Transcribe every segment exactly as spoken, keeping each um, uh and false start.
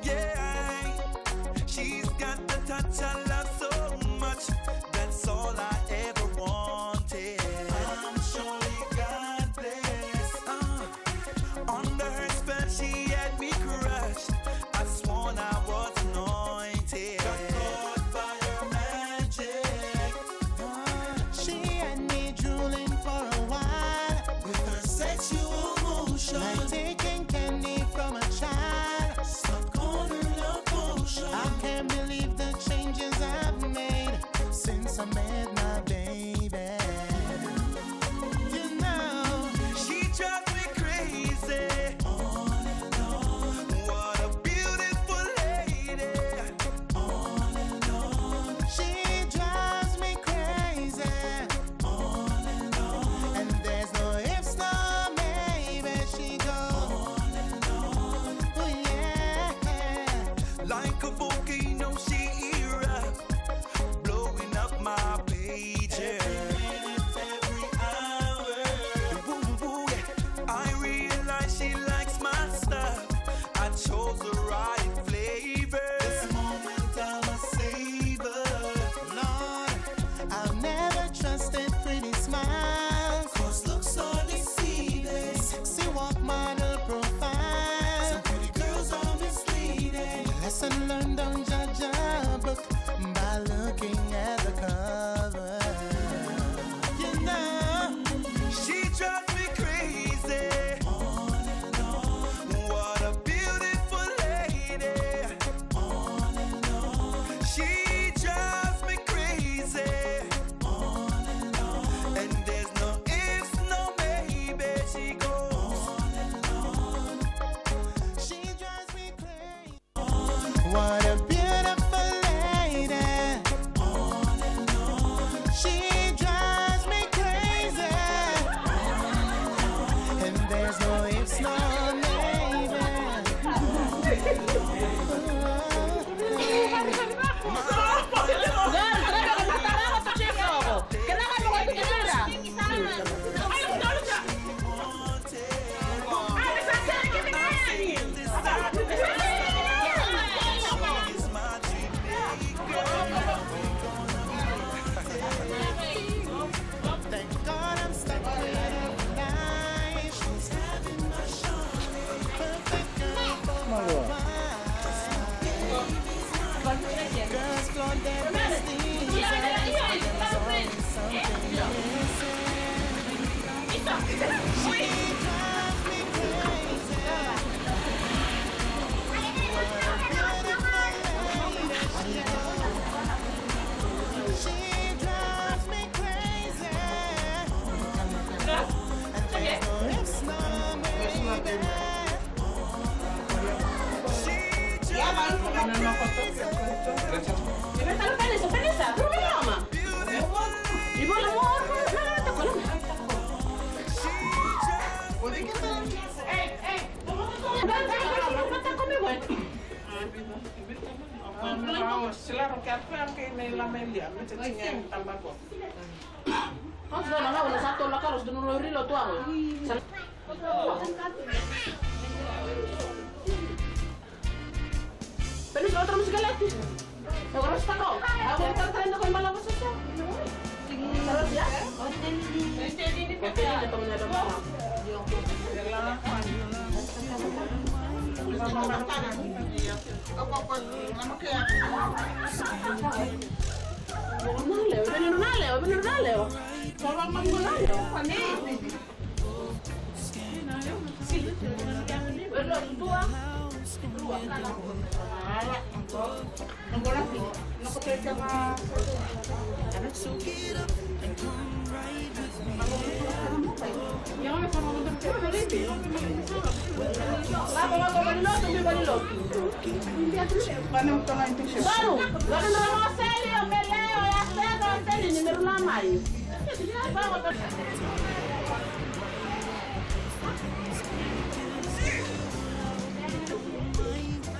Yeah, she's got the touch I love so much. That's all I ever wanted. I'm surely God bless. Uh, Under her spell, she had me crushed. I sworn I was anointed. Got caught by her magic. She had me drooling for a while. With her sexual motion. Like taking candy from a child. Stuck on her love potion. I can't believe the changes I've made since I met my baby. You know, she drives me crazy. On and on. What a beautiful lady. On and on. She drives me crazy. On and on. And there's no ifs, no maybe. She goes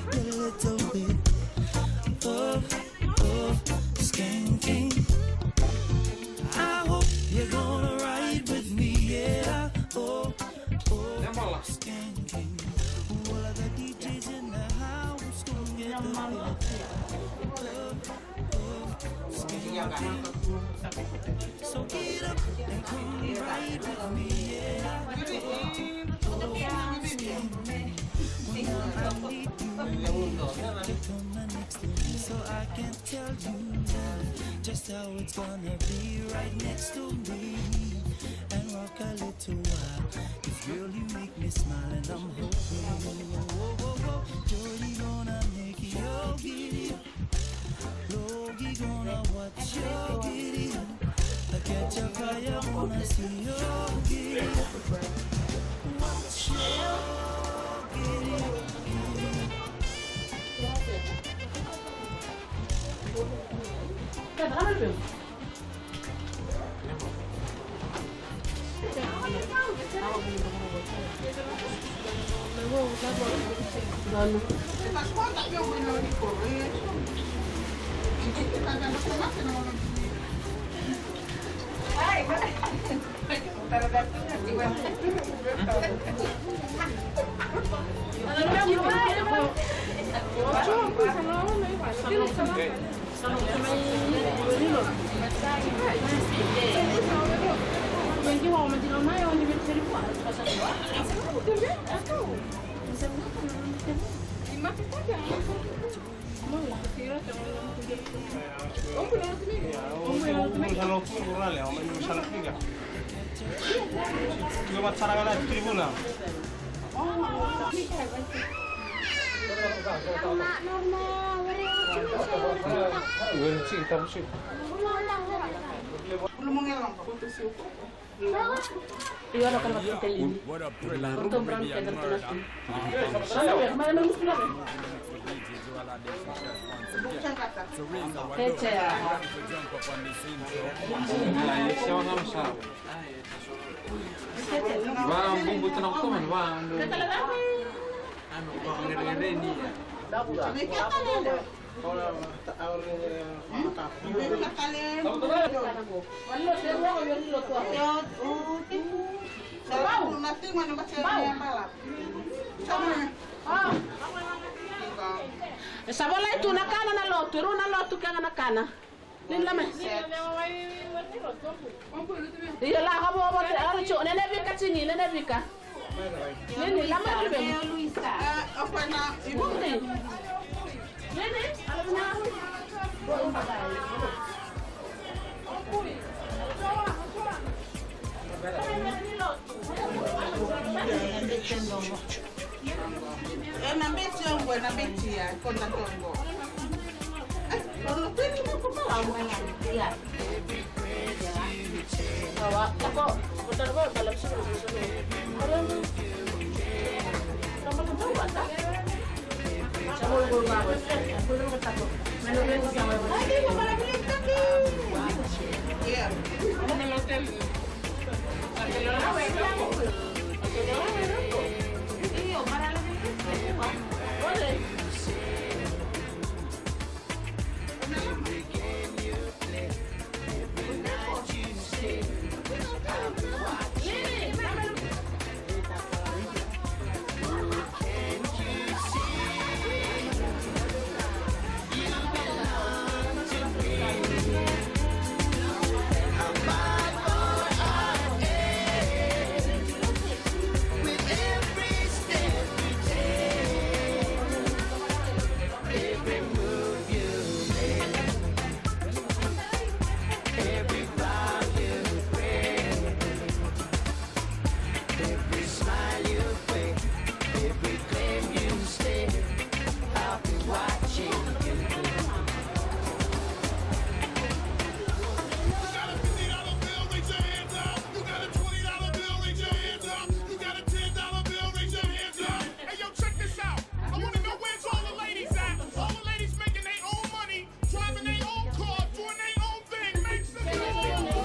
A little bit of, of skanking. I hope you're gonna ride with me, yeah. Oh, oh, skanking. All of the D Js in the house gonna get the beat. So get up and come ride with me, yeah. All I need you to come next to me so I can tell you just how it's gonna be right next to me and walk a little while. 'Cause girl, you make me smile and I'm hoping, oh, oh, oh, Jody gonna make you giddy. Logi gonna watch your giddy. I catch a fire, wanna see your giddy. Watch your giddy. E sa volai tu na kana na lotu, e rua na lotu kega na kana. Nini lama? Ia la ka vo vo te ara cho, nene vika tini, nene vika. Nini lama ni be? Nini? Nini? Ala vina. E na beti oqo, e na beti ya, koda toqo. E, ono tini na ko mala. Ya. Awa, ko, ko tara ko, kala, Hey, yo, check this out. I wanna know where's all the ladies at. All the ladies making their own money, driving their own car, doing their own thing. Make some noise.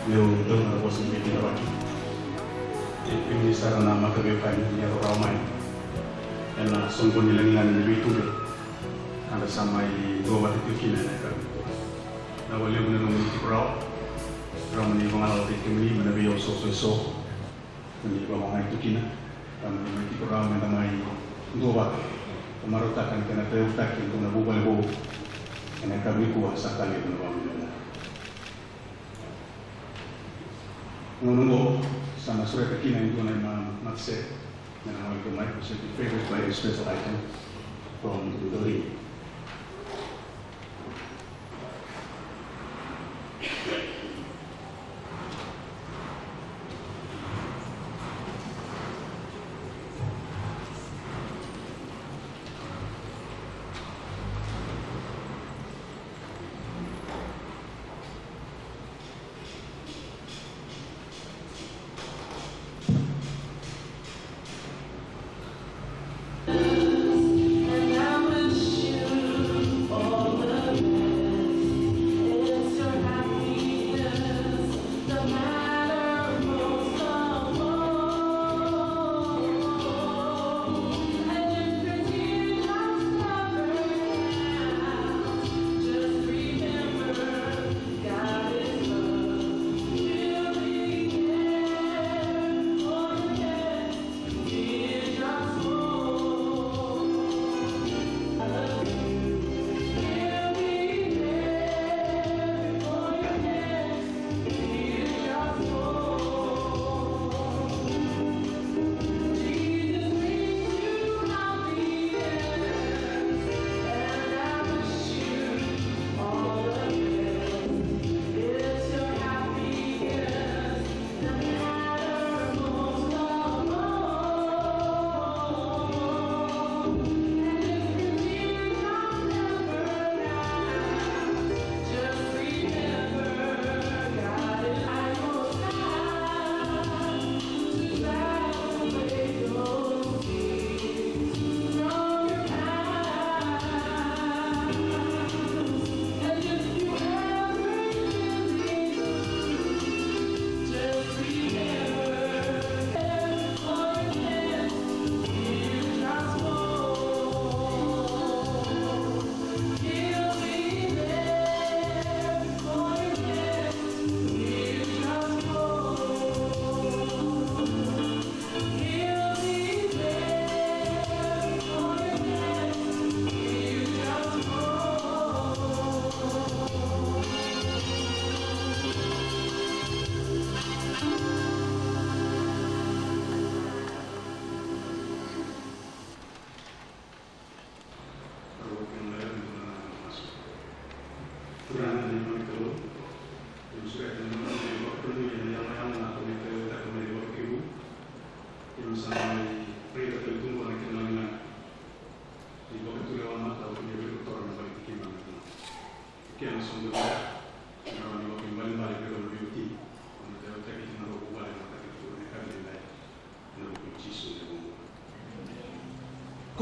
Meu dau na vosa ni veitinavaki. E kemuni sara na mataveiwekani ni yaco rawa mai ena soqoni lagilagi ni veitube. Eda sa mai duavata tiko kina ena yakavi. Na vakalevu na nomuni tiko rawa. Rawa ni vagalala vei kemuni mai na veiosooso eso. Ni vakaogai tu kina, ka mani mai tiko rawa meda mai duavata. Ka marautaka ni kena tauyavutaki e dua na vuvale vou ena yakavi nikua. Sa ka levu na vakanuinui. Gauna oqo sa na sureta kina e dua na imatai ni matasere me na gole tu mai, presented, favored by a special item from the ring.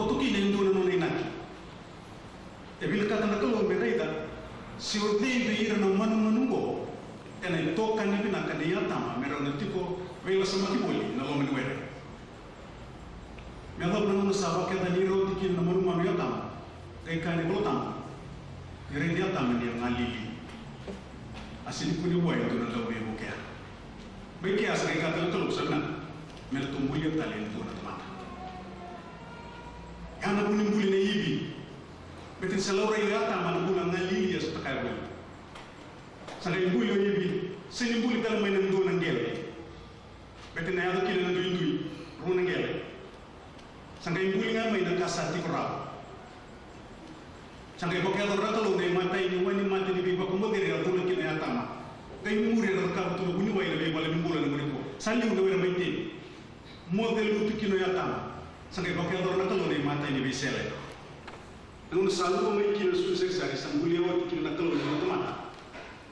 Koto kina e dua na nona inaki. E vinakata na Kalou me raica se o cei vei ira na manumanu oqo ena itokani vinaka nei Atama me rau na tiko veilasamaki voli ena loma ni were. Me yacova na gauna sa vakayacani ira oti kina na manumanu i Atama, qai kaya na iVolatabu ni raici Atama ni a galili, a sega ni kune vua e dua na dau veivukea. Mai kea sa qai kaya tale na Kalou, sa vinaka, me na tou bulia tale e dua na tamata. Ya na vu ni buli nei Ivi. Baleta ni sa laurai o Atama na bula galili e sotakaya voli. Sa qai buli o Ivi, sega ni buli tale mai na dua na qele. Baleta ni na yaco kina na duidui, rua na qele. Sa qai buli ga mai na ka sa tiko rawa. Sa qai vakayacora na Kalou na imatai ni wainimate ni veivakamoceri era cula kina o Atama. Qai muri era cakava tu na vuniwai na veivalenibula ena gauna nikua. Sa liu na were mai Iteni. Moce lutu kina o Atama. Sa qai vakayacora na Kalou na imatai ni veisele. Na gauna sa lako mai kina na sucu ni sarisari, sa bulia oti kina na Kalou na tamata.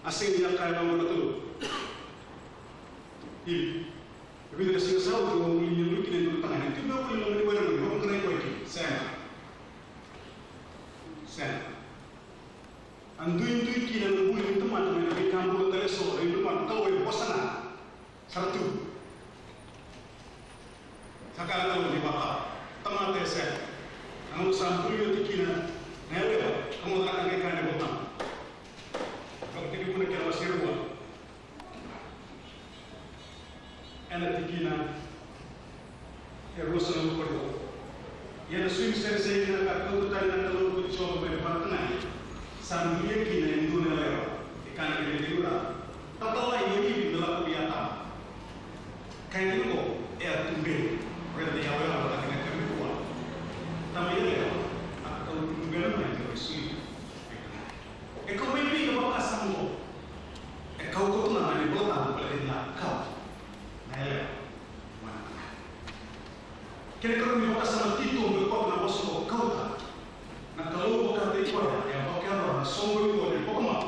A sega ni a kaya vaqo na Kalou, Ivi, e vica na siga sa oti au a bulia kina e dua na tagane, tou mai voli ena loma ni were, au qai rai koya kina. Sega. Sega. A duidui kina na buli ni tamata mai na veika bula tale eso, e dua na Kalou e vosa ga. Sa ra tu. Sa kaya na Kalou ni vakawa, tamata e sega. Na gauna sa buli oti kina na yalewa, ka moce na ka qai kaya na iVolatabu. Vakatekivu na kena wase rua. Ena tikina e ruasagavulu ka rua. Ia na sui ni sarisari na ka kauta tani na Kalou ko Jiova mai na vakatagane, sa bulia kina e dua na yalewa, e kaya na kena iVolatabu, tatalai o Ivi me lako vei Atama. Kaya kina oqo, e a tuberi. Raica na iyaloyalo na kena ka nikua. Tama yalewa, a kau tuberi mai na sui. E kau mai vei na vakasama oqo? E kau koto ga mai na iVolatabu, baleta ni a kau na yalewa. Kena ikarua ni vakasama titobu e koto na vosa oqo, kauta. Na Kalou vakataki koya, e a vakayacora na soqoni oqo ni vakamau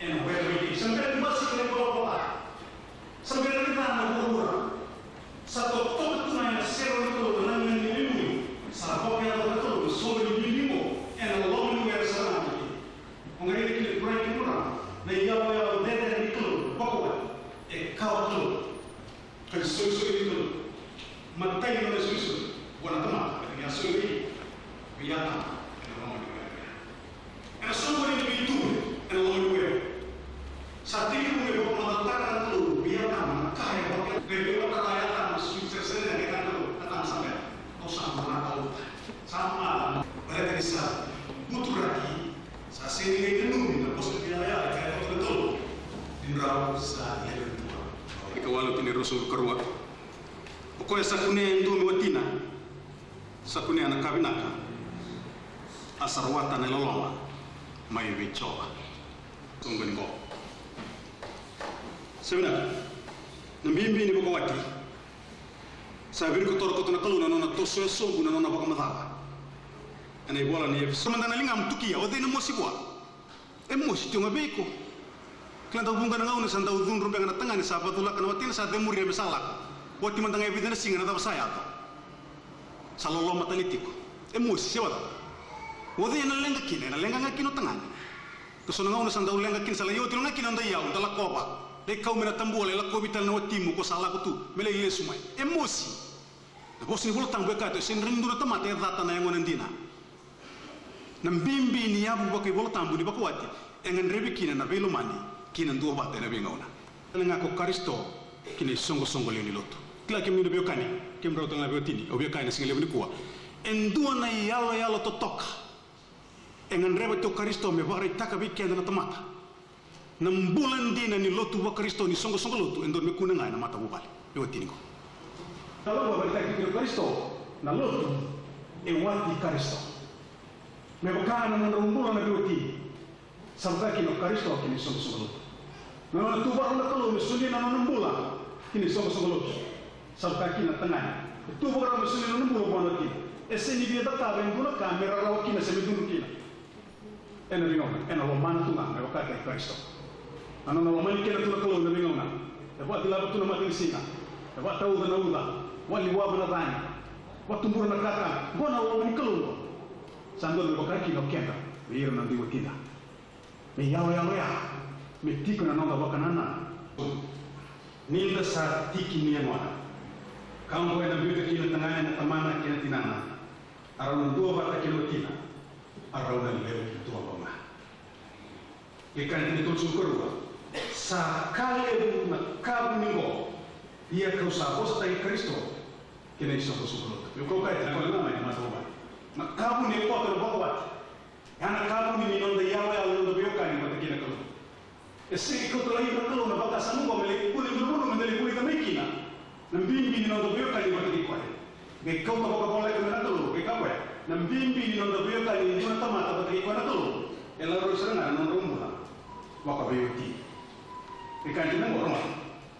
ena were mai Iteni. Sa bera ni basika na ivalavala ca. Sa bera ni ca na vuravura. Sa totoka tu ga ena sere ni Kalou na lagilagi ni veibuli. Sa vakayacora na Kalou na soqoni ni veibuli oqo ena loma ni were sara ga mai Iteni. O qai raica kina, na iyaloyalo cecere ni Kalou vakawati. E kawa Kalou. Ka isolisoli ni Kalou. Matai ni nona isolisoli vua na tamata, baleta ni a soli vei Atama ena loma ni were. Ena soqoni ni veitui ena loma ni were. Sa tekivu me vakamatatataka na Kalou vei Atama na ka e vaka, me veivakarau Atama, sui ni sarisari, e kaya na Kalou, Atama, sa bera, au sa bera na Kalou. Sa mala, baleta ni sa buturaki. Sa sega ni qai nanumi na vosa ni yalayala e kaya na Kalou ni drau sa lewe ni dua. Ikawalu, tikina e ruasagavulu ka rua. O koya sa kunea e dua me watina, sa kunea na ka vinaka, a sa rawata na iloloma mai vei Jiova. Soqoni qo. Sa vinaka. Na bibi ni vakawati. Sa virikotora koto na Kalou na nona toso e sobu na nona vakamacala. Ena ivola ni Efeso, mada na ligamu tukia, o cei na mosi vua? E mosi tiko ga vei iko. Kila dau vuqa na gauna sa dau cudru beka na tagane, sa vaculaka na watina, sa cemuria me sa lako. Oti mada ga e vica na siga, na cava sa yaco? Sa loloma tale tiko. E mosi se wacava? O cei ena leqa kina? Ena leqa ga kina o tagane. Ka so na gauna sa dau leqa kina, sa lai oti ga kina o daiyau, da lakova. Lai kau mai na tabua, lai lakovi tale na watimu ko sa lako tu me lai lesu mai. E mosi. Na vosa ni Vola Tabu e kaya tu, e sega ni dua na tamata e cata na yagona dina. Na bibi ni yavu vakaivolatabu ni vakawati e gadrevi kina na veilomani kei na duavata ena veigauna. Tale ga ko Karisito ki na isoqosoqo lewe ni lotu. Kila, kemuni na veiwekani, kemudrau tale ga veiwatini, au via kaya na siga levu nikua, e dua na iyaloyalo totoka e gadreva tiko o Karisito me vakaraitaka vei keda na tamata. Na bula dina ni lotu vaKarisito, ni soqosoqo lotu, e dodonu me kune ga ena matavuvale. E wati ni qo. Ka lako vakaraitaki kina o Karisito, na lotu e wati Karisito. Me vaka na nodrau bula na veiwatini, sa vaka kina o Karisito ki na isoqosoqo lotu. Na nona tu vakarau na Kalou me solia na nona bula ki na isoqosoqo lotu, sa vaka kina na tagane. E tu vakarau me solia na nona bula vua na watina. E sega ni via cakava e dua na ka me rarawa kina se me cudru kina. Ena veigauna, ena lomana tu ga me vaka kei Karisito. Na nona lomani keda tu na Kalou ena veigauna. E vakacilava tu na matanisiga. E vakatauca na uca. Wali wava na cagi. Vatubura na ka tani, qo na loma ni Kalou qo. Sa dodonu me vaka kina o keda, vei ira na dui watina. Me yaloyalo ya, me tiko na noda vakanananu. Ni da sa tiki ni yagona, ka oqo ena biuta kina na tagane na tamana kei na tinana, a rau na duavata kei na watina, a rau na lewe duavata ga. Kei ka ni tolusagavulu ka rua, sa ka levu na ka vuni qo, ia kau sa vosataki Karisito kei na isoqosoqo lotu. Meu kau kaya tiko na mai na matavuvale. Na ka vuni e koto na vakawati. Ya na ka vuni ni noda iyaloyalo, noda veiwekani vata kei na Kalou. E sega ni kauta laivi na Kalou na vakasama qo me lai kune i vuravura me da lai vulica mai kina na bibi ni noda veiwekani vata kei koya. Qai kauta vakavoleka mai na Kalou, qai kaya o koya, na bibi ni noda veiwekani e dua na tamata vata kei koya na Kalou, e laurai sara ga na nodrau bula vakaveiwatini. E kaya kina qo, rogoca.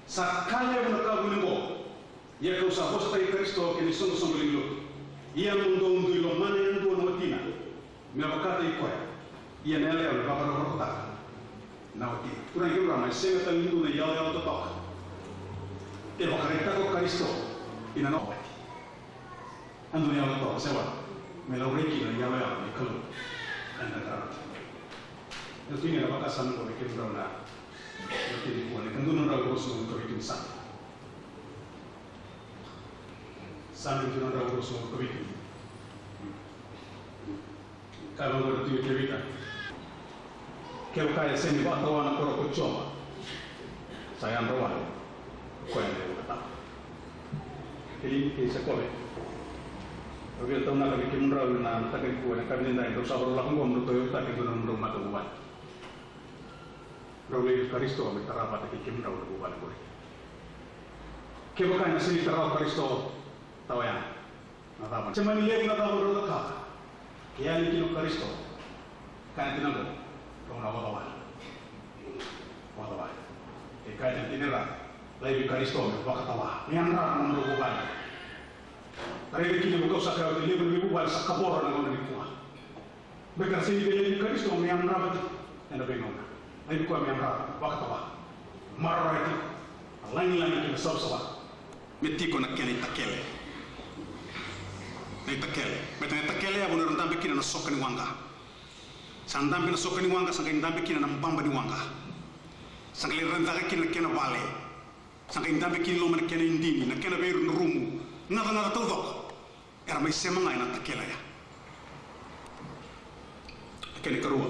Sa ka levu na ka vuni qo, ia kau sa vosataki Karisito kei na isoqosoqo lotu. Ia mo dou dui lomana yadua na watina, me vakataki koya. Ia na yalewa me vakarautaka na watina. Turaga kei na marama, e sega tale ni dua na iyaloyalo totoka e vakaraitaka o Karisito ina nona wati. A dua na iyaloyalo totoka, se wa, me laurai kina na iyaloyalo ni Kalou ena qaravi. Au tinia na vakasama qo vei kemudrau na, na tini kua, na ika dua na drau ruasagavulu ka vitu ni Same. Same dua na drau ruasagavulu ka vitu. Ka vaqo na Tui Tevita. Kevaka e sega ni vakatawa na koro ko Jiova, sa yadra wale o koya na ivakatawa. Kei, kei Sekope. Au via taunaka vei kemudrau ena mataka nikua, ena yakavi edaidai, drau sa vakalako qo, mo drau tauyavutaka e dua na nomudrau matavuvale. Drau laivi Karisito me tara vata kei kemudrau na vuvale qori. Kevaka ena sega ni tara o Karisito, tawa yani. Na cava? Se mani levu na cava drau cakava, ke yali kina o Karisito, kaya na tina qo, drau na oca wale. Oca wale. E kaya na tina, laivi Karisito me vakatawa, me yadrava na nomudrau vuvale. Raica kina, vaka au sa kaya oti, levu na veivuvale sa kavoro ena gauna nikua. Beka sega ni laivi Karisito me yadrava tiko ena veigauna. Laivi koya me yadrava, vakatawa, maroroya tiko na lagilagi kei na savasava. Me tiko na kena itakele. Na itakele. Baleta na itakele ya e vanua era dabe kina na soka ni waqa. Sa dabe na soka ni waqa, sa qai dabe kina na baba ni waqa. Sa qai lai raica kina na kena vale. Sa qai dabe kina i loma na kena idini, na kena veirurumu. Gacagaca taucoko era mai sema ga ena takele ya. Na kena ikarua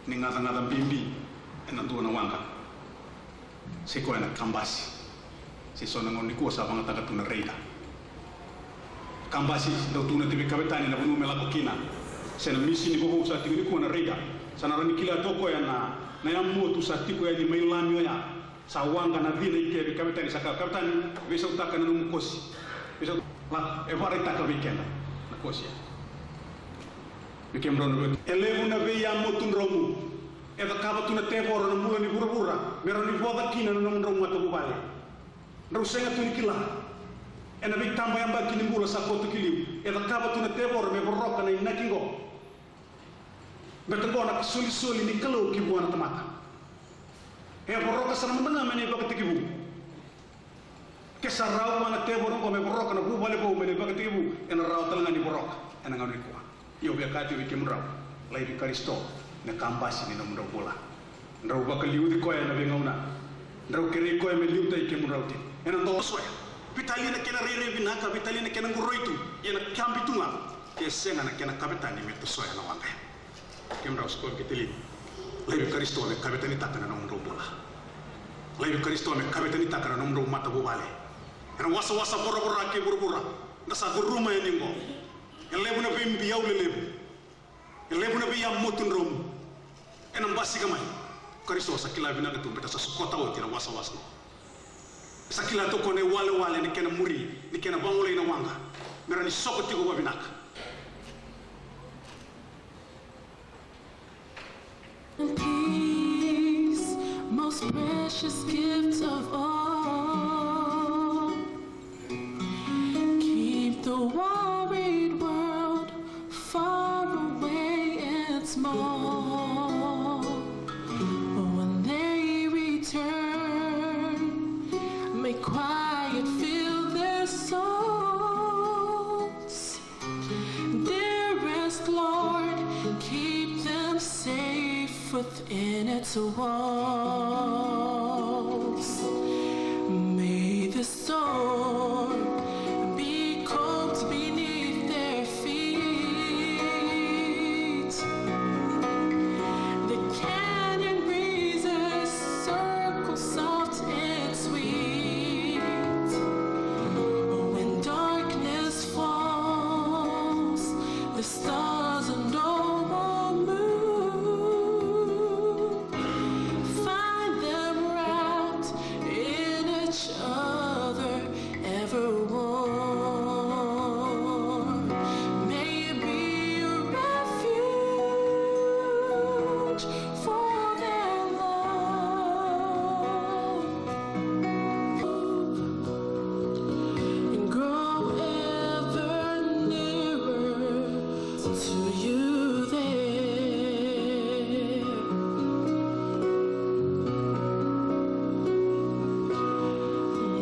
ni gacagaca bibi ena dua na waqa, se koya na kabasi. Se so na gauna nikua sa vagataka tu na reida. Kabasi, dau tukuna tu vei kavetani na vanua me lako kina. Se na misini vovou sa tiko nikua na reida. Sa na rawa ni kila tu o koya na, na yamotu sa tiko yani mai Lami oya. Sa waqa na cina i ke vei kavetani, sa kaya, kavetani, veisautaka na nomu kosi. Veisau-, la, e vakaraitaka vei keda na kosi ya. Vei kemudrau na vei-, e levu na veiyamotu dromu e cakava tu na tevoro na bula ni vuravura me rawa ni voca kina na nomudrau matavuvale. Drau sega tu ni kila, ena veitabayabaki ni bula sa koto ki liu, e cakava tu na tevoro me voroka na inaki qo. Baleta qo na isolisoli ni Kalou ki vua na tamata. E voroka sara mada ga mai na ivakatekivu. Ke sa rawa vua na tevoro qo me voroka na vuvale vou mai na ivakatekivu, ena rawa tale ga ni voroka ena gauna nikua. Ia au via kaya tiko vei kemudrau, laivi Karisito me kabasi ni nomudrau bula. Drau vakaliuci koya ena veigauna. Drau kerei koya me liutaki kemudrau tiko. Ena dua soya. Veitalia na kena rairai vinaka, veitalia na kena qoroi tu. Ia na kabi tu ga. Ke sega na kena kavetani me tosoya na waqa ya. Kemudrau Sekope kei Telivi, laivi Karisito me kavetanitaka na nomudrau bula. Laivi Karisito me kavetanitaka na nomudrau matavuvale. Ena wasawasa voravora kei vuravura da sa curuma yani qo, e levu na veibiau lelevu. E levu na veiyamotu dromu ena basika mai. Karisito sa kila vinaka tu baleta sa sokota oti na wasawasa. Sa kila tu o koya na iwalewale ni kena muri, ni kena vagolei na waqa me rawa ni soko tiko vakavinaka. Peace, most precious gift of all. Keep the worried world far away and small. When they return, may quiet fill their souls. The walls. May the storm be calmed beneath their feet. The canyon breezes circle soft and sweet. When darkness falls, the stars are no more moon. Find them wrapped in each other, ever warm. May it be a refuge for their love. And grow ever nearer to you there.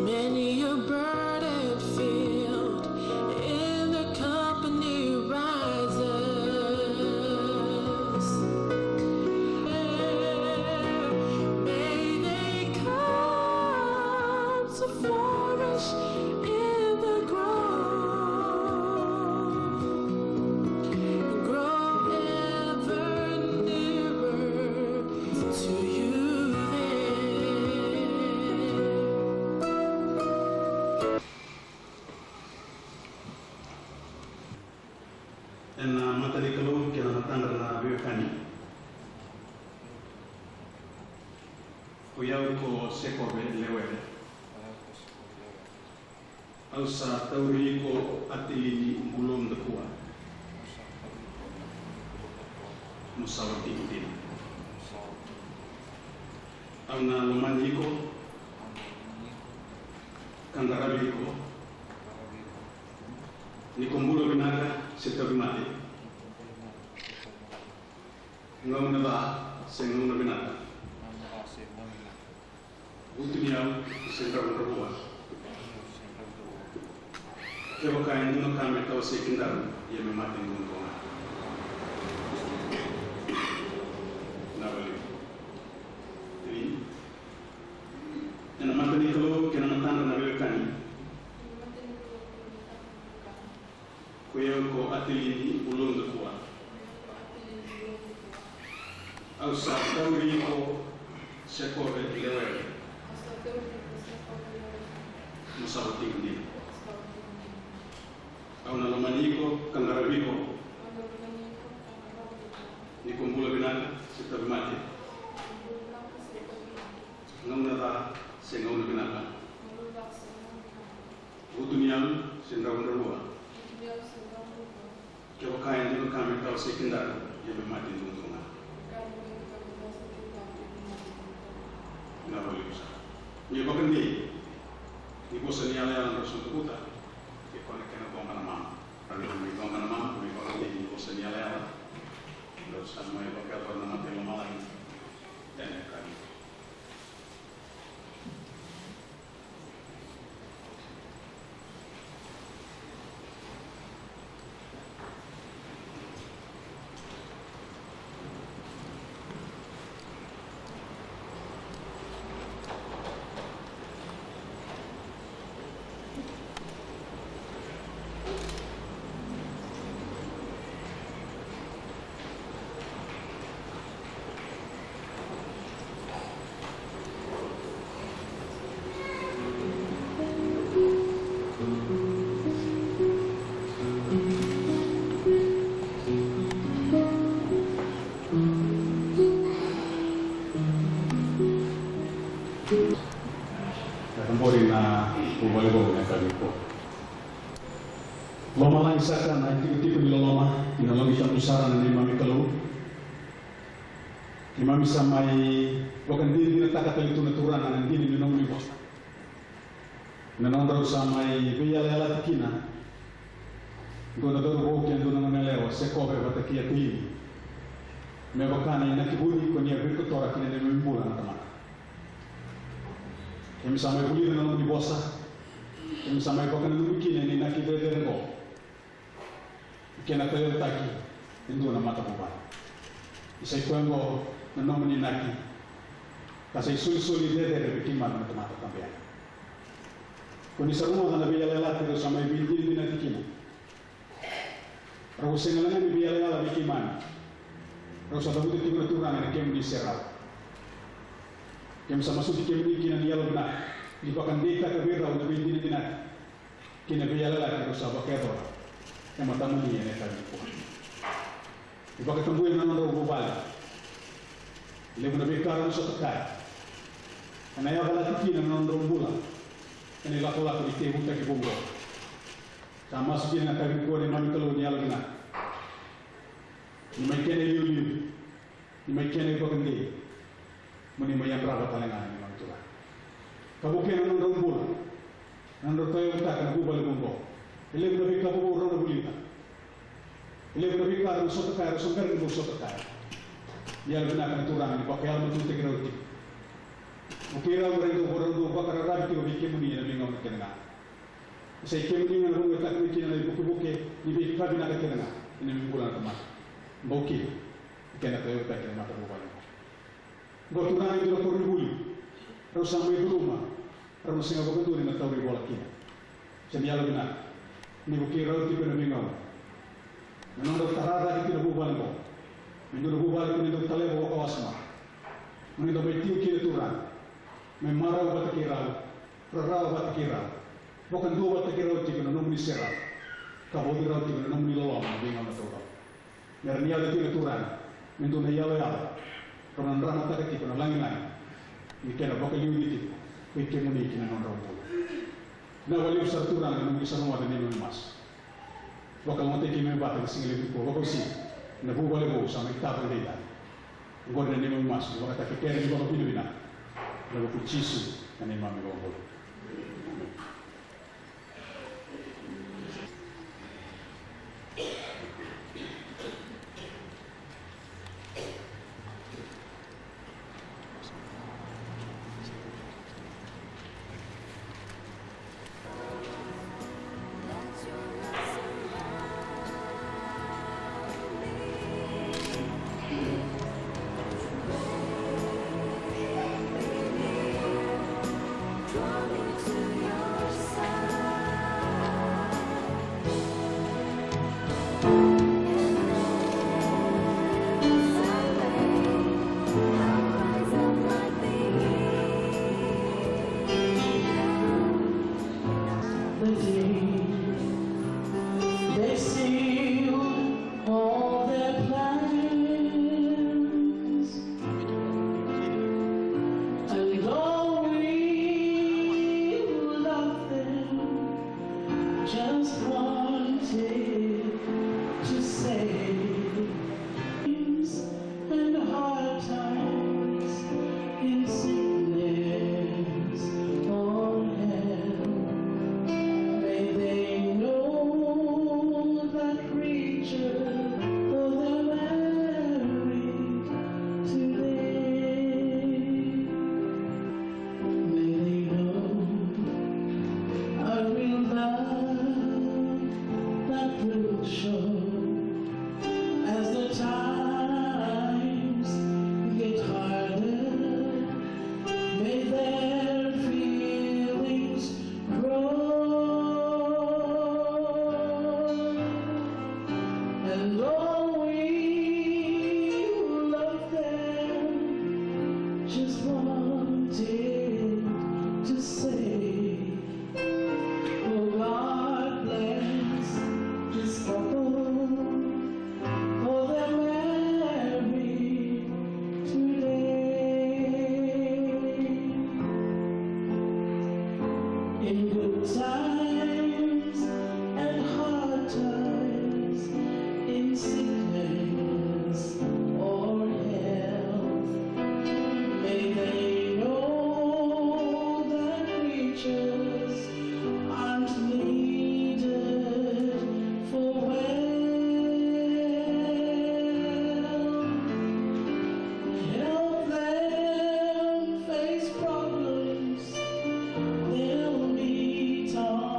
Many a burden filled in the company rises. May they come to flourish in the grove, grow ever nearer to you there. Ena mata ni Kalou kei na matadra na veiwekani. Ko i au ko Sekove Lewere. Au sa tauri iko Atelini Bulou Dakua. Mo sa watiqu dina. Au na lomani iko ka qaravi iko. Ni ko bula vinaka se tauvimate. Gauna ca se gauna vinaka. Vutuniyau se dravudravua. Kevaka e dua na ka me tawasei kedaru, ia me mate duadua ga. Vinaka vakalevu. Ena mata ni Kalou kei na matadra na veiwekani. Ko i au ko Atelini Bulou Dakua. Au sa tauri iko Sekove Lewere. Mo sa watiqu dina. Au na lomani iko ka qaravi iko. Ni ko bula vinaka se tauvimate. Gauna ca se gauna vinaka. Vutuniyau se dravudravua. Kevaka e dua na ka me tawasei kedaru, ia me mate duadua ga. Vinaka vakalevu sara. Ni vakadei ni vosa ni yalayala drau sa tukuta, ke ko na kena coqa na mama. Drau na mai coqa na mama, ni vakadei ni vosa ni yalayala drau sa mai vakayacora na mata i lomalagi. Ena yakavi. Ka cabori na vuvale vou na yakavi nikua. Lomalagi saka na itikotiko ni loloma, ena loma ni tabu sara na neimami Kalou. Keimami sa mai vakadinadinataka tale tu na Turaga na dina ni nomuni vosa. Na nodrau sa mai veiyalayalati kina dua na cauravou kei na dua na goneyalewa, Sekove vata kei Atelini. Me vaka na inaki vuni ko ni a virikotora ki na neimami bula na tamata. Keimami sa mai vulica na nomuni vosa. Keimami sa mai vakananumi kina ena inaki cecere oqo. Kena taleitaki e dua na matavuvale. Ni sa i koya oqo na nomuni inaki, Ka sa isolisoli cecere vei keimami na tamata tabe yani. Ko ni sa rogoca na veiyalayalati rau sa mai veidinadinati kina. Rau sega la ga ni veiyalayala vei keimami. Rau sa cavuta tiko na Turaga ena kemuni serau. Keimami sa masuti kemuni kina ni yalovinaka ni vakadeitaka vei rau na veidinadinati kei na veiyalayalati rau sa vakayacora e matamuni ena yakavi nikua. Ni vakatabuya na nodrau vuvale. Levu na veika rau na sota kaya. Ena yavalati kina na nodrau bula ena ilakolako ni tekivutaki vou oqo. Sa masu kina na yakavi nikua neimami Kalou ni yalovinaka. Ni mai kena iliuliu, ni mai kena ivakadei, mo ni mai yadrava tale ga na neimami Turaga. Ka vukea na nodrau bula, na nodrau tauyavutaka na vuvale vou oqo. E levu na veika vou rau na vulica. E levu na veika rau na sota kaya, rau sa bera ni bau sota kaya. Ni yalovinaka na Turaga ni vakayalomatuataki rau tiko. Vukei rau me rau dau vakararavi tiko vei kemuni ena veigauna kece ga. Sa i kemuni ga na vakayagataka mai kina na ivukevuke ni veika vinaka kece ga ena neimami bula na tamata. Bau kina na kena tauyavutaki na matavuvale. Oqo Turaga e dua na koronivuli rau sa mai curuma, rau na sega vakadua ni na tauri vola kina. Sa ni yalovinaka ni vukei rau tiko ena veigauna. Na nodrau tara cake tiko na vuvale oqo me dua na vuvale ko ni dau taleva vakawasoma. Mo ni dau mai tiko kina Turaga me marau vata kei rau, rarawa vata kei rau, vakaduavatataki rau tiko na nomuni serau, ka vauci rau tiko na nomuni loloma ena veigauna taucoko. Me ra ni yaco tiko na Turaga me dua na iyaloyalo, rau na dramataka tiko na lagilagi ni kena vakaliuci tiko kei kemuni ki na nodrau bula. Na vakalevu sara Turaga na nomuni sa rogoca na neimami masu. Vakalougatataki keimami vata ena siga levu nikua, vakauasivi na vuvale vou sa mai tava edaidai. Oqori na neimami masu, ni vakataki kere ni vakavinavinaka ena vuku i Jisu na neimami iVakabula. Amen. The day they sealed all their plans, and all we who love them just wanted to say and hard times, in sickness or health. May they know that creature, though they're married today. May they know a real love that will show as the times get harder, may their feelings grow. And all we who love them just wanted to say, oh, God bless this couple, for they're married today. In good times and hard times, in sickness or health, may they know that creatures aren't needed for wealth. Help them face problems they'll meet on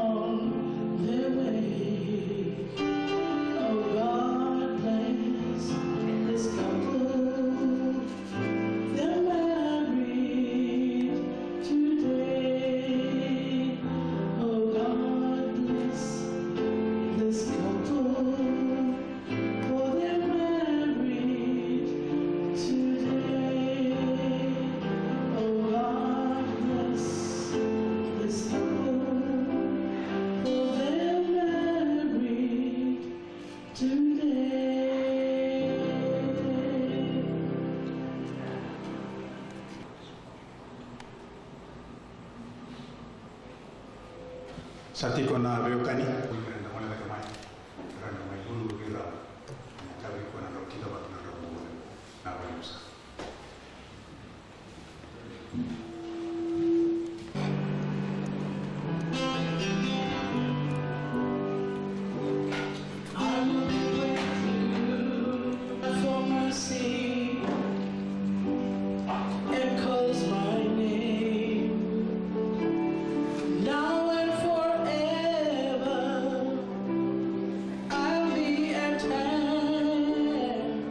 Sa tiko na veiwekani. Ira na gone cake mai, ira na mai lulu ira. Ena tavi iko na drau kila vata na drau bula. Na vaiusa. For mercy echoes my name. Now and forever I'll be at hand.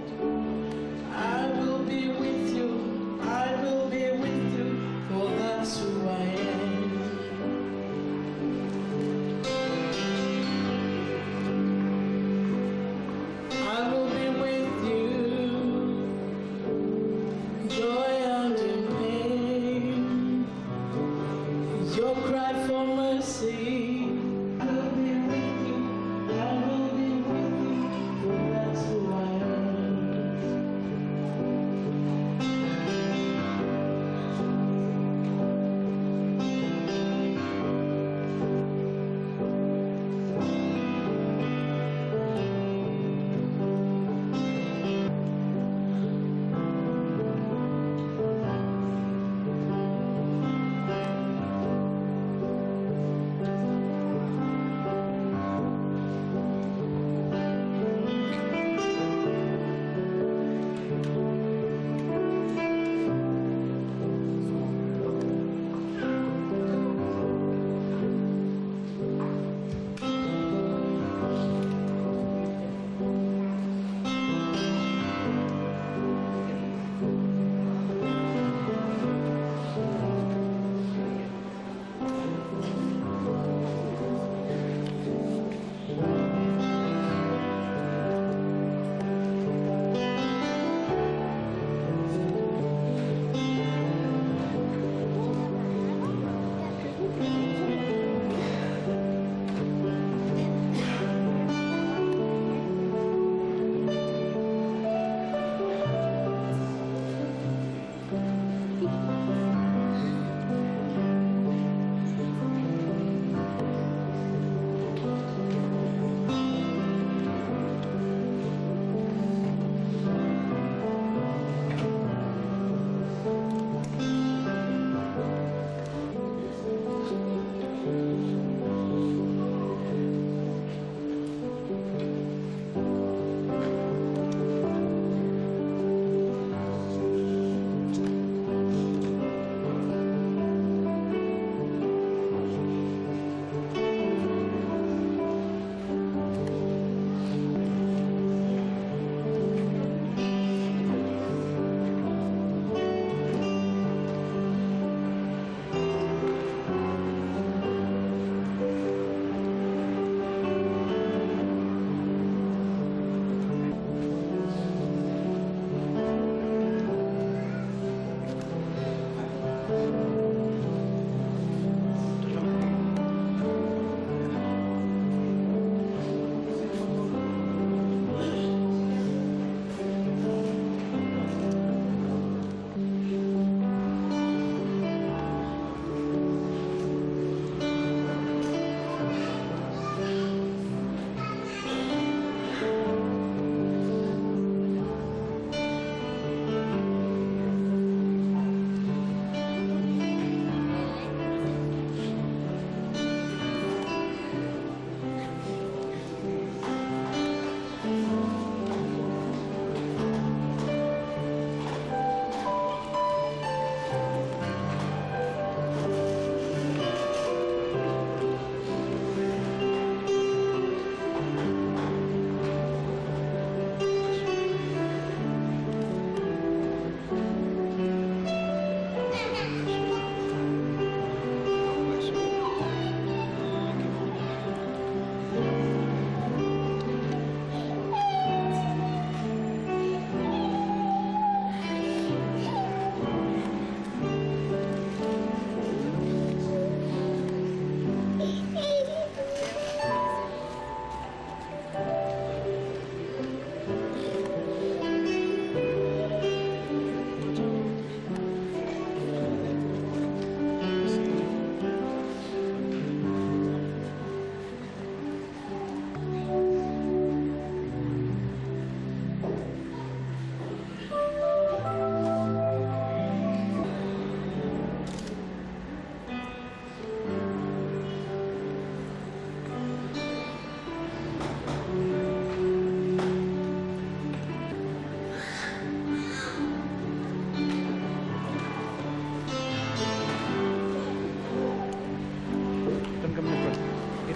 I will be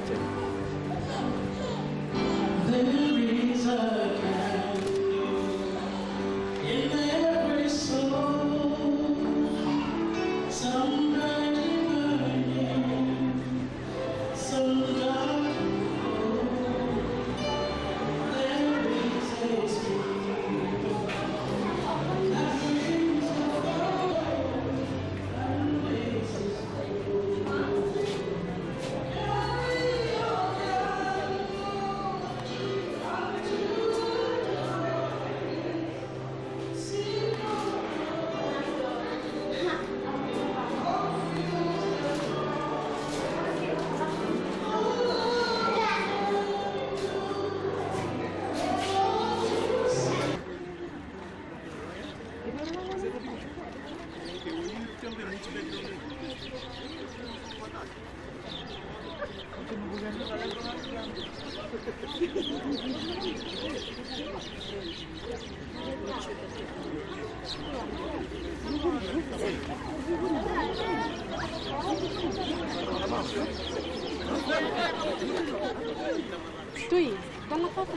There is a candle in every soul. Some bright burning, some dark and cold. There is a star that brings the hope and makes us whole. Tui, dá uma foto.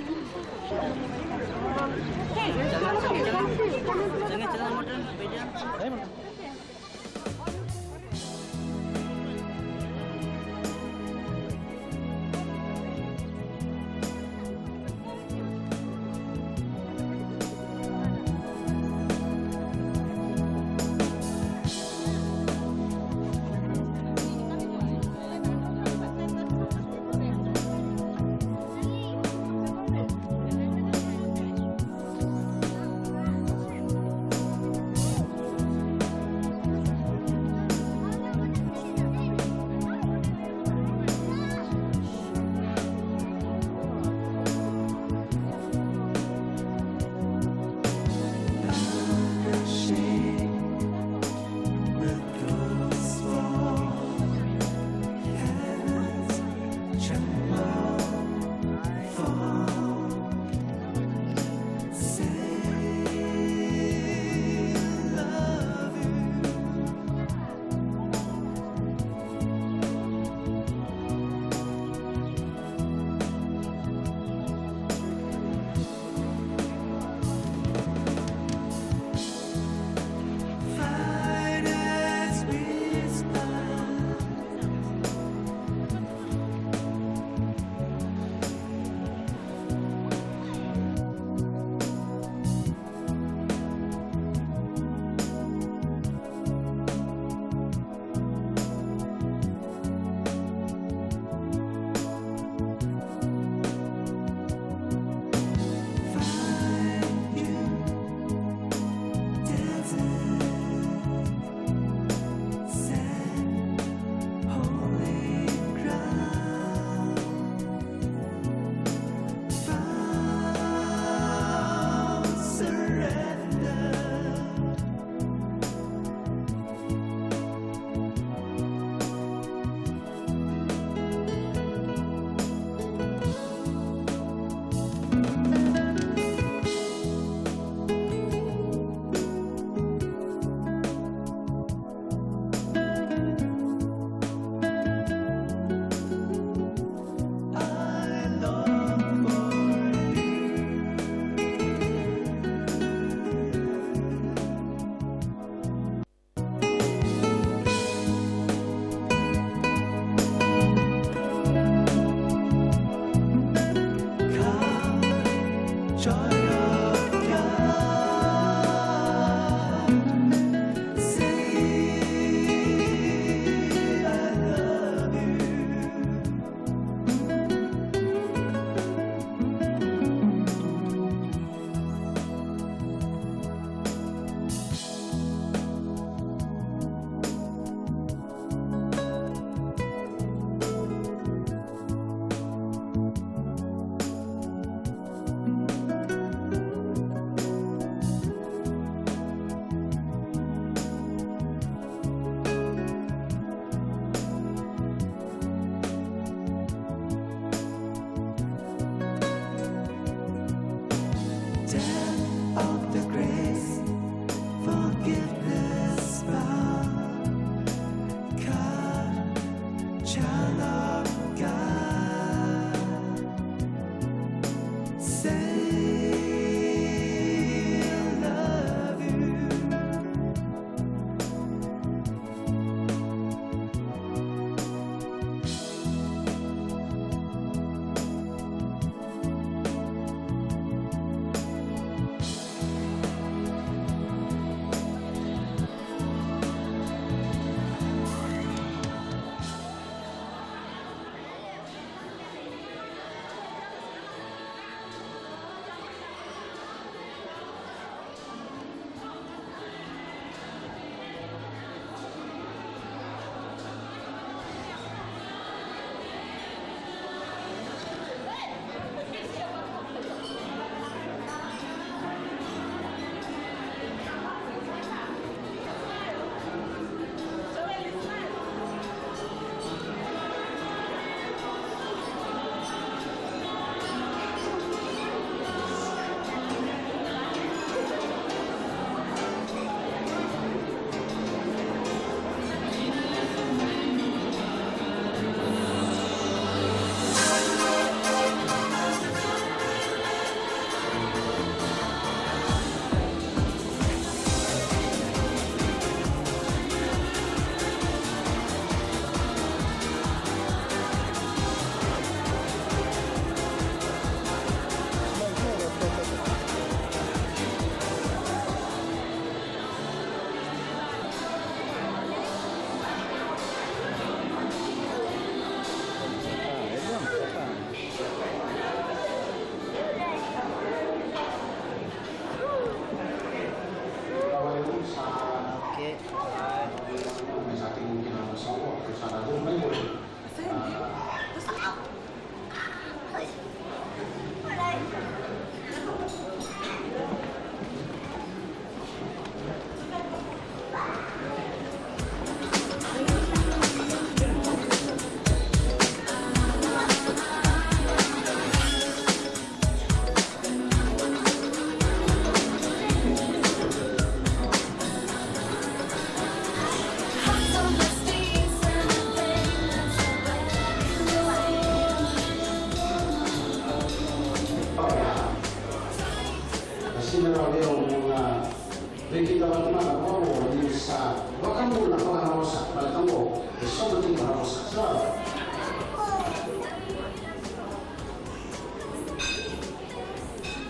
We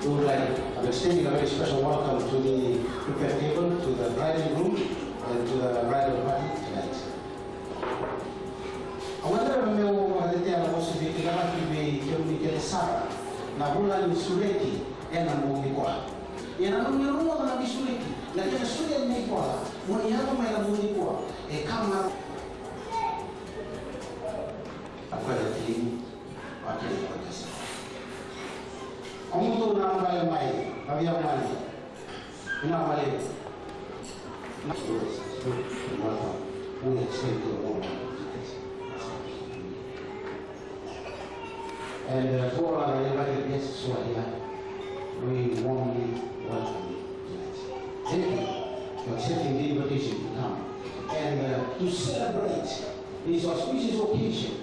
would like, I'm extending a very special welcome to the prepared table, to the bride and groom, and to the bridal party tonight. Au gadreva meu vakatetea na vosa ni veitalanoa vei kemuni kece sara, na vula ni sureti ena bogi nikua. Ia na nomuni rogoca na veisureti, na kena sureti nikua, mo ni yaco mai na bogi nikua, e kama. A koya na tini, a kena koya sa. Au mutu na bale mai, a via mai. Ina bale. And, uh, for our invited guests who are here, we warmly welcome you tonight. Thank you for accepting the invitation to come and, uh, to celebrate this auspicious occasion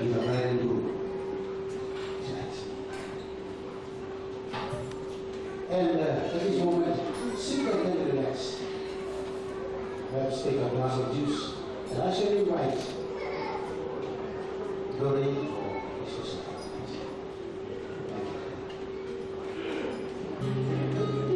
with the bride and groom tonight. And, uh, at this moment, sit back and relax. Perhaps take a glass of juice. And I shall invite Doreen or Joseph. Thank you.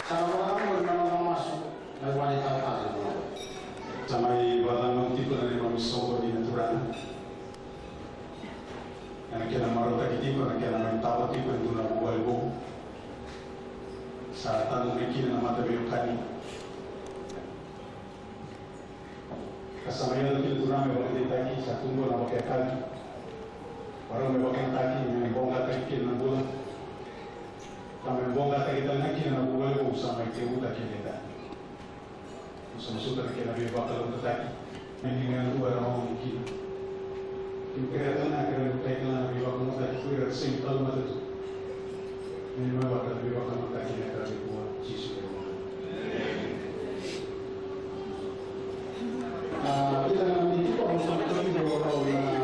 Sa na vakacava na noda masu, mai vale talatala na noda. Sa mai vakacava tiko na neimami soqo ni na Turaga. Ena kena marautaki tiko na kena mai tawa tiko e dua na vuvale vou. Sa tadu mai kina na mataveiwekani. Ka sa mai yaco kina Turaga me vakadeitaki, sa tu qo na vakayakavi. Varau me vakayagataki, me boqataki kina na bula. Ka me boqataki tale ga kina na vuvale vou sa mai tekivutaki e daidai. Au sa masuta na kena veivakalougatataki. Ni ga e dua era ogo kina. Keimami kerea tale ga, kerea me kai tale ga na veivakalougatataki ko ira era sega ni tauvimate tu. Ni mai vaka na veivakalougatataki ena yaca i Jisu Karisito. A, kila na mini tiko, au sa masuta tiko, au na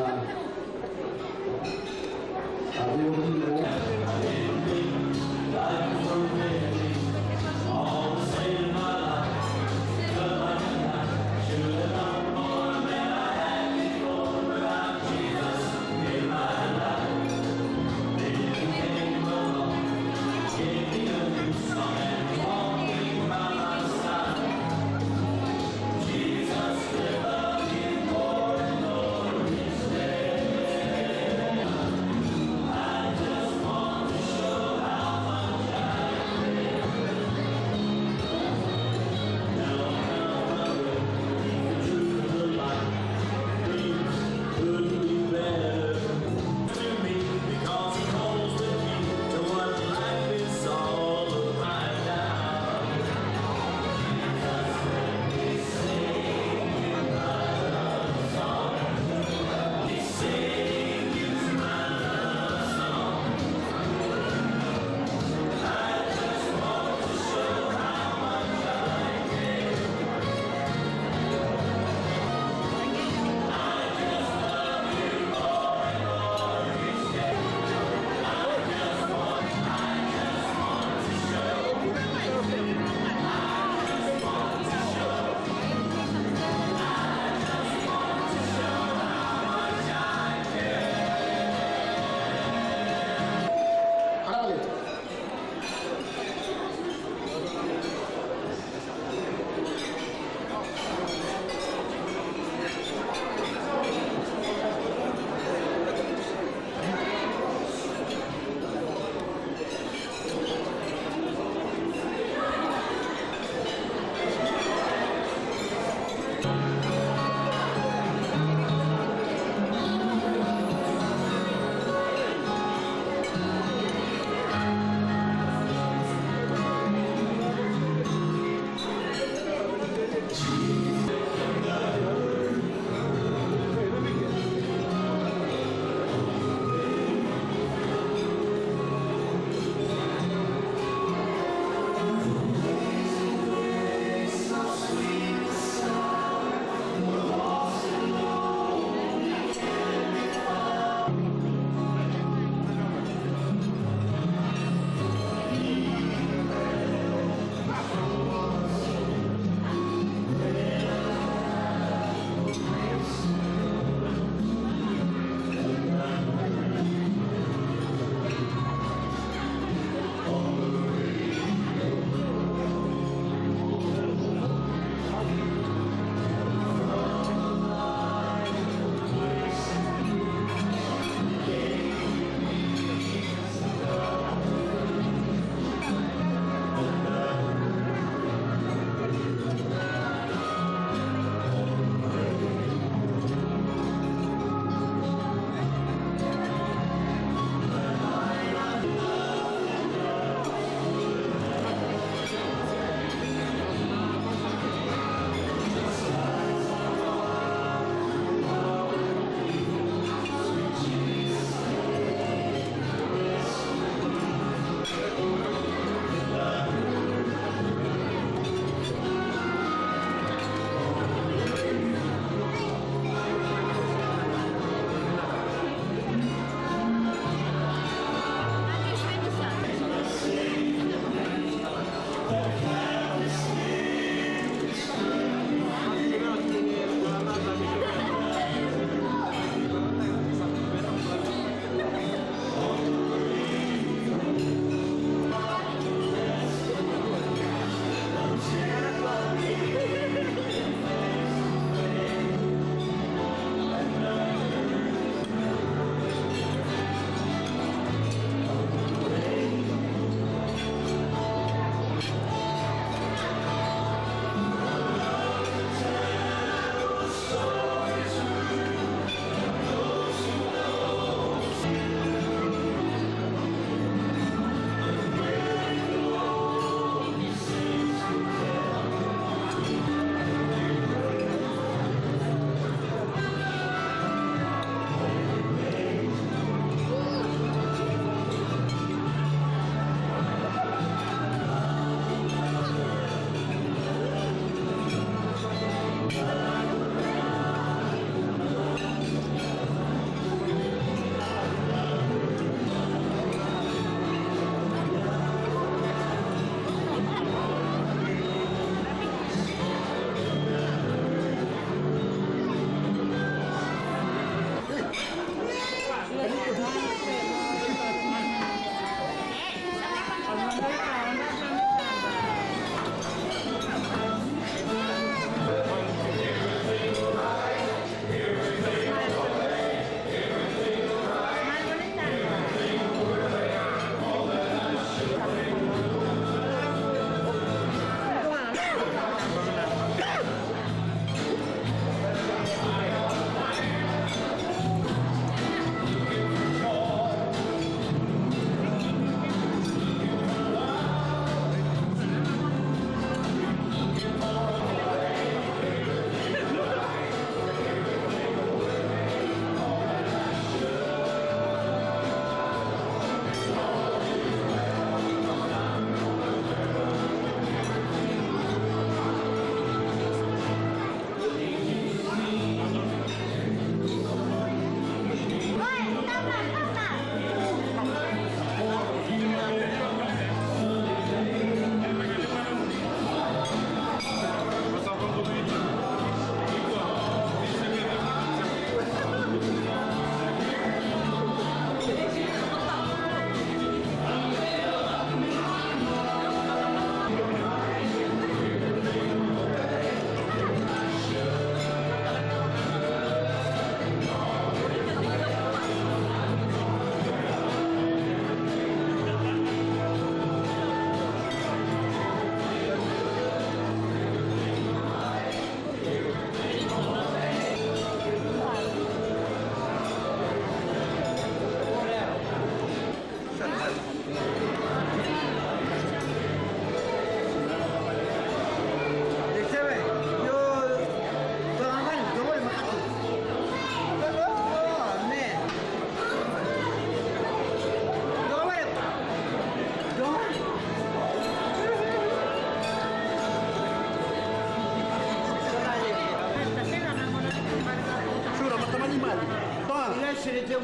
Take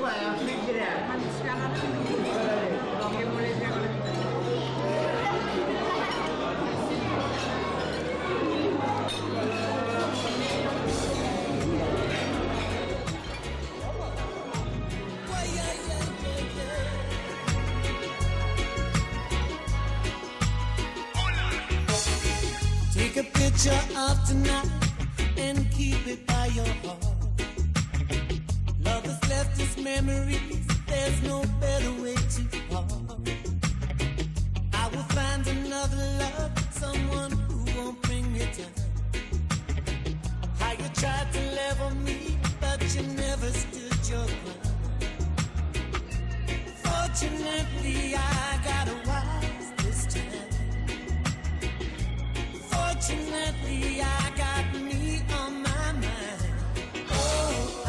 a picture of tonight and keep it by your heart. Love has left its memories, there's no better way to part. I will find another love, someone who won't bring me down. How you tried to level me, but you never stood your ground. Fortunately, I got a wise this time. Fortunately, I got me on my mind. Oh, I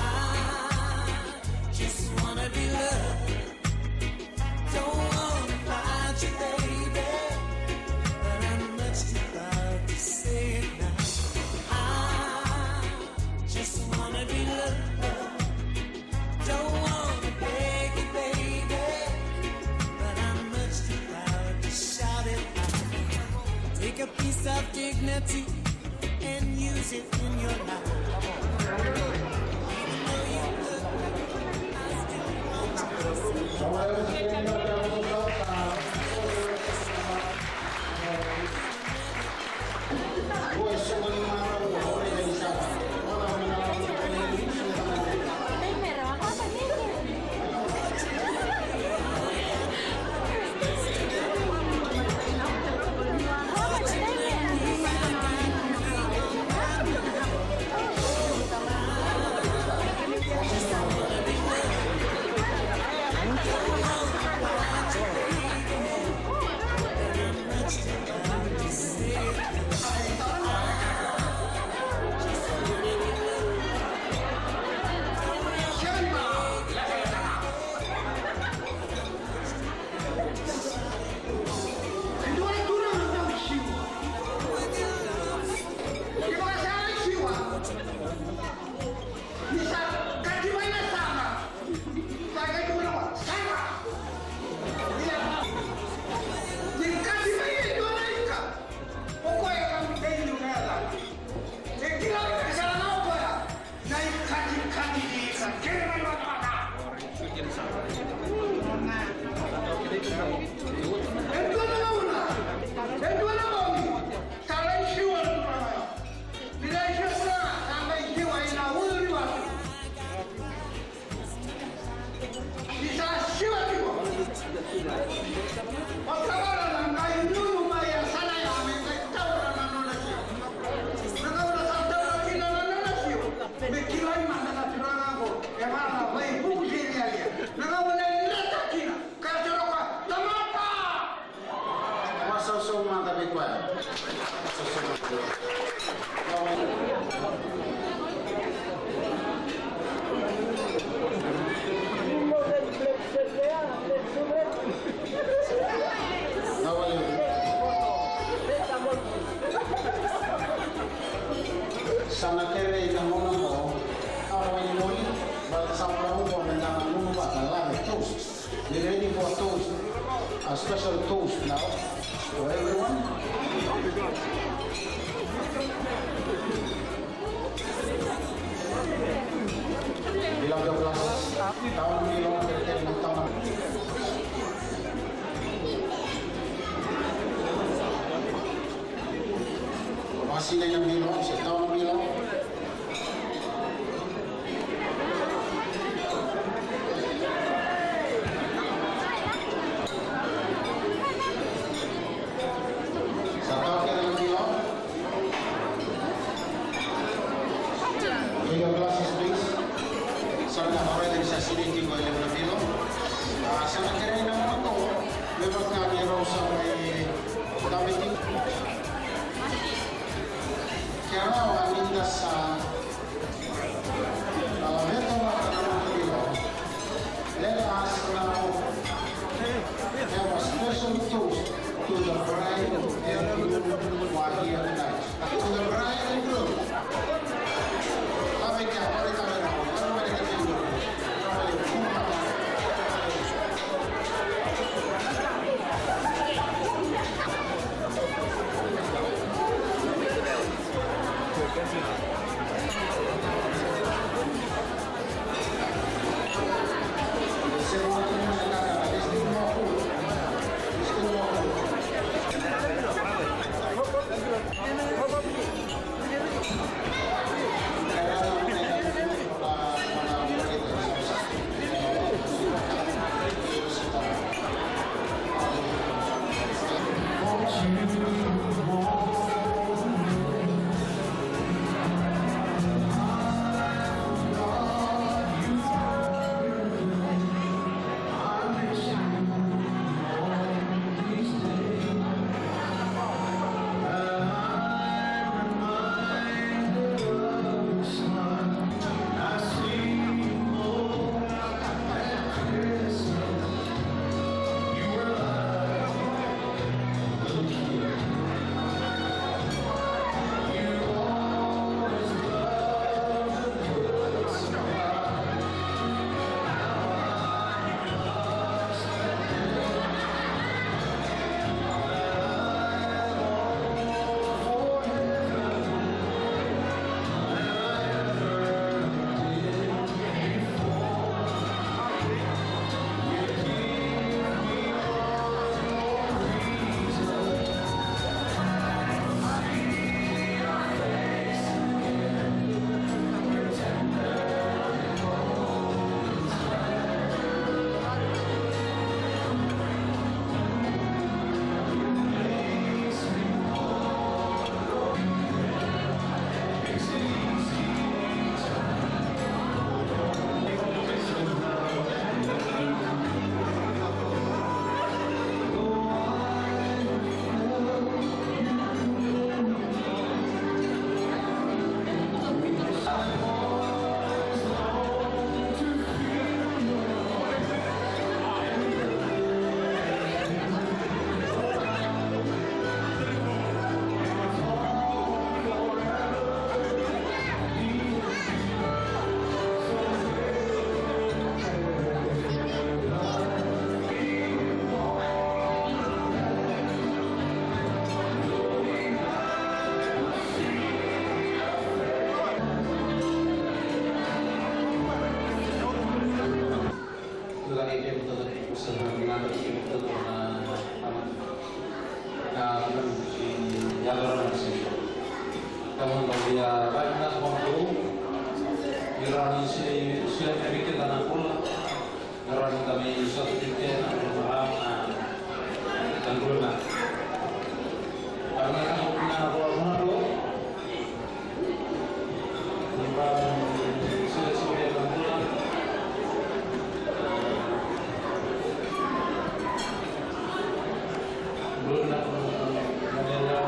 just wanna be loved. Don't wanna fight you, baby, but I'm much too proud to say it now. I just wanna be loved. Don't wanna beg you, baby, but I'm much too proud to shout it out. Take a piece of dignity and use it in your life. Even though you look, I still want you to see. E dua na gauna, e dua na bogi, sa lai siwa na turaga. Ni lai siwa na turaga, sa lai siwa ina ulu ni watu. Ni sa siwa tiko, o Tavara na qai nunu mai yasana ya me qai taura na nona siwa. Na gauna sa taura kina na nona siwa, me kilai mada na turaga qo, e vaka na vaivuku se lialia. Na gauna e dreta kina, ka toro ka, tamata! Vakasausau mada vei koya. Vakasausau mada. Sa na kerei na gauna qo, a wai moli, baleta sa vakarau qo me na nunu vata lave toast. Be ready for a toast. A special toast now for everyone. Fill up your glasses. Tawa na bilo, kere, kere na tama. Vakasina na bilo, se tawa na bilo. Sa tawa kece na bilo. Fill your glasses, please. Sa na, already sa sinai tiko e levu na bilo. A, sa na kerei na mako me vaka ni rau sa mai dabe tiko. Ke rawa, Ka via vakavinaka vakalevu ni rawa ni se, se vei keda na bula. Ni rawa ni da mai sota tiko kina na bula, na bula. Ka vinaka vakalevu na bula, na bula. Ni rawa ni se, se vei na bula. Bula na, na, na, na.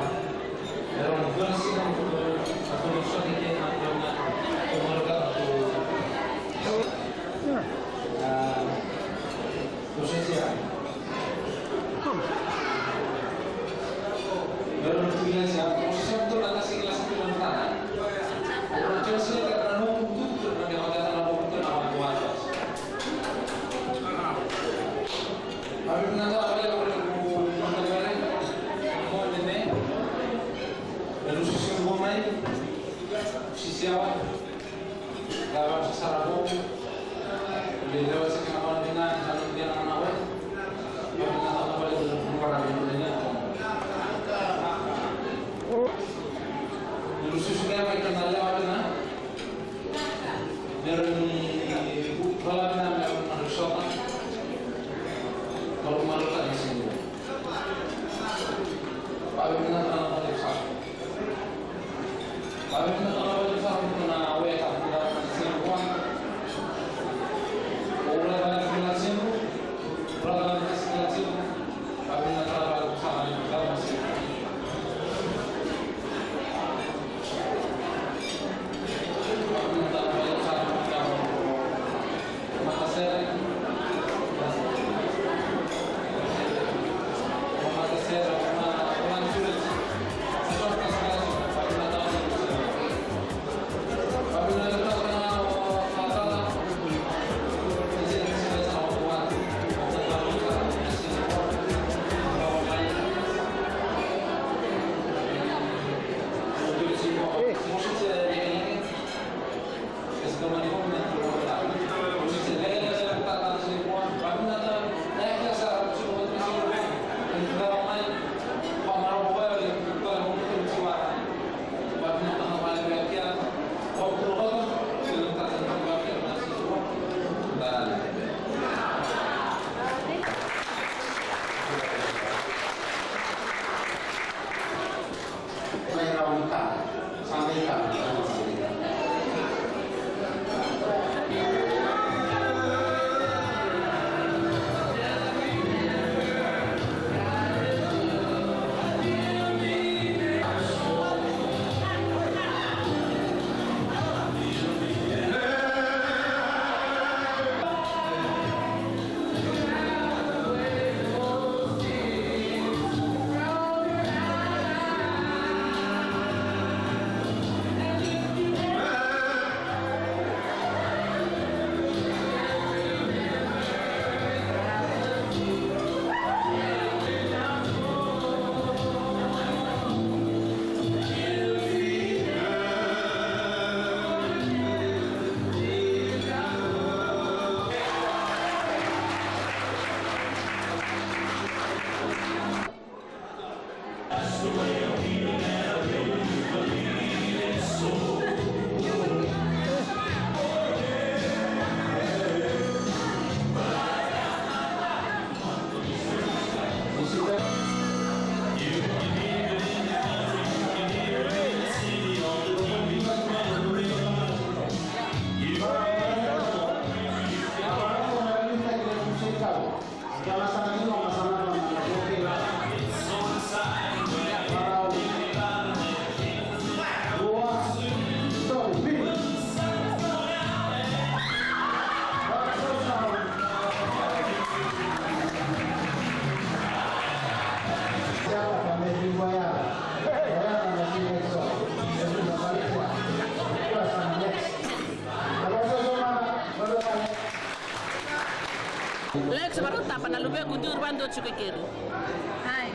Lex, varautaba na luvequ duri vadua tiko i keri. Hi.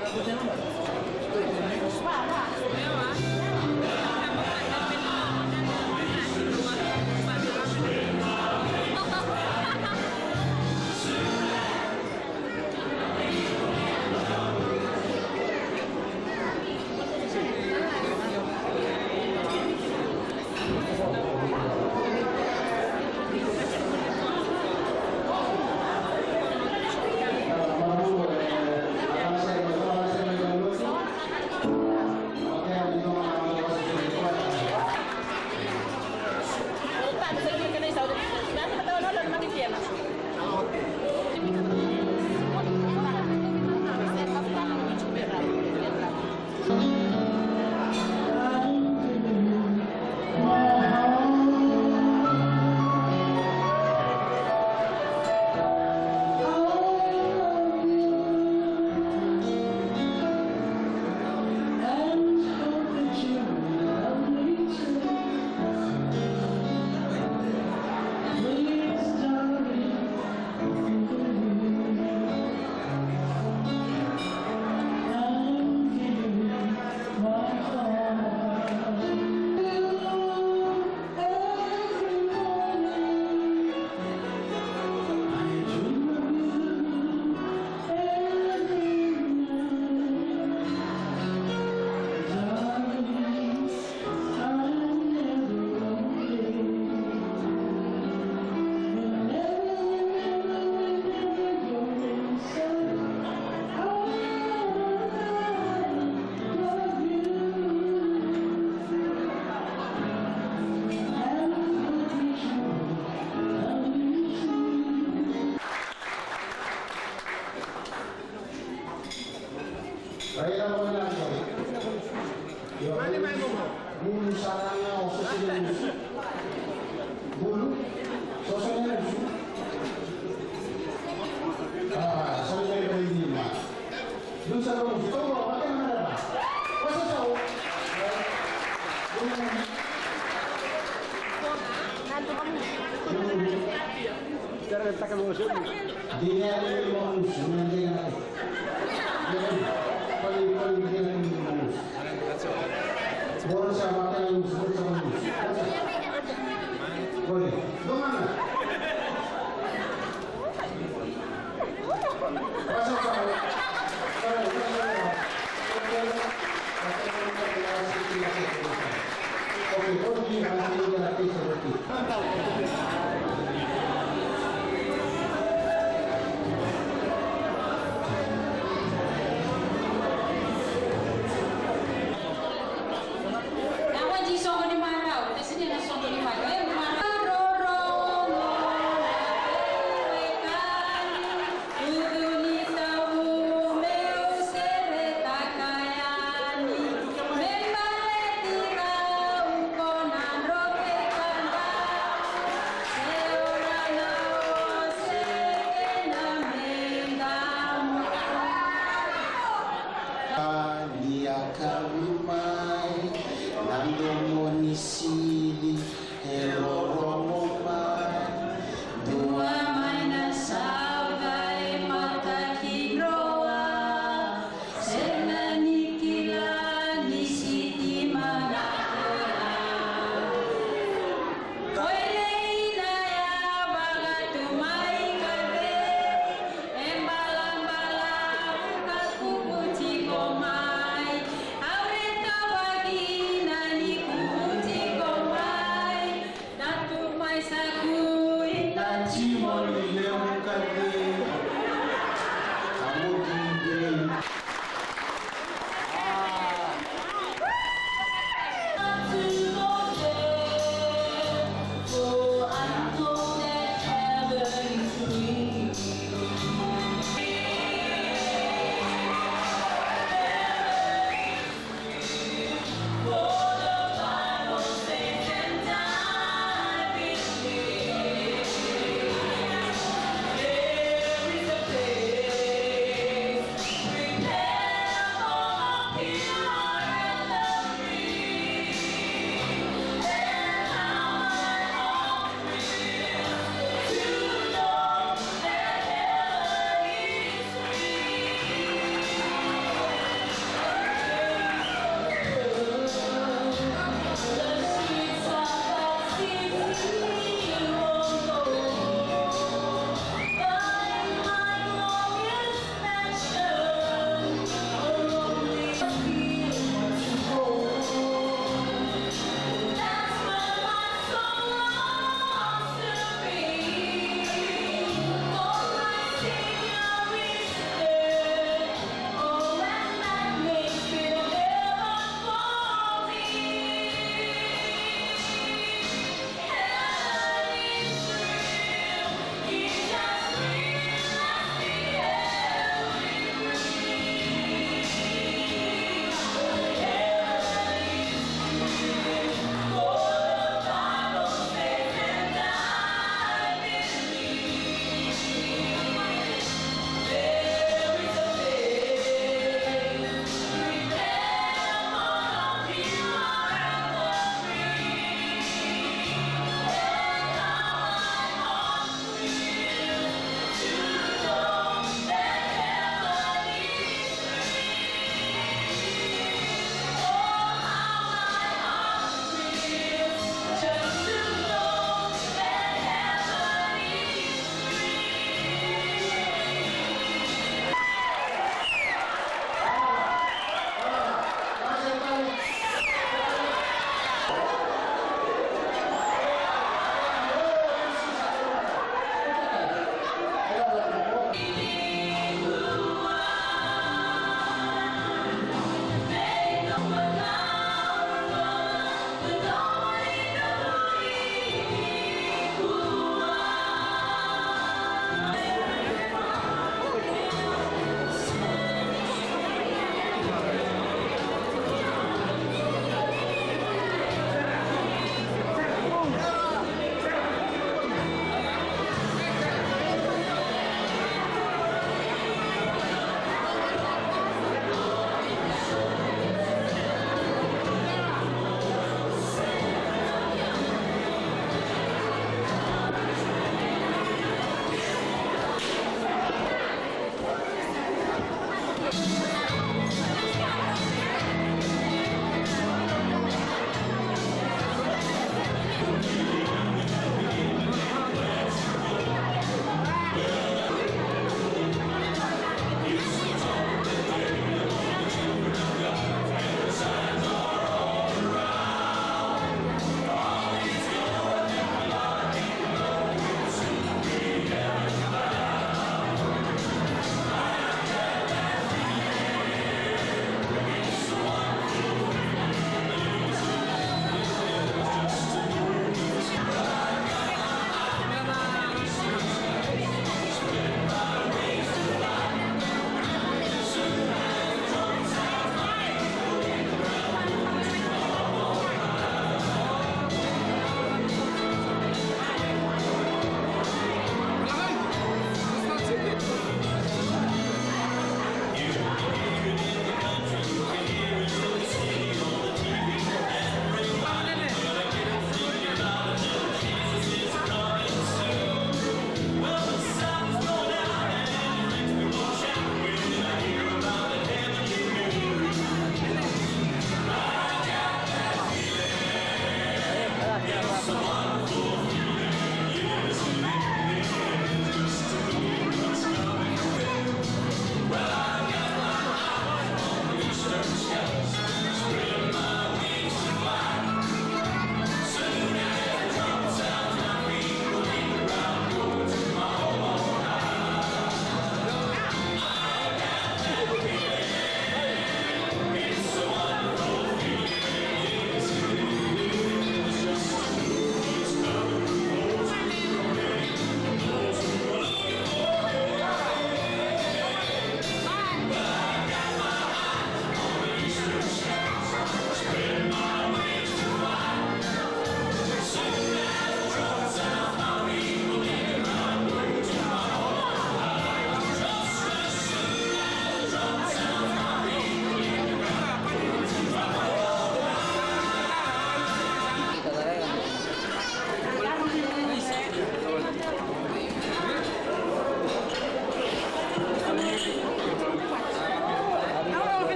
Bulu sara ga o Sosene Musu. Bulu Sosene Musu. A, Sosene Musu. Dua sara ga Musu. Tomo, vaka na mera. Wasa sau. Dina ni Musu, na dina. Pali, pali, dina ni Musu. Bora sa vaka na Musu, bora sa vaka na Musu. Bora. Domana. Pasa, pasa.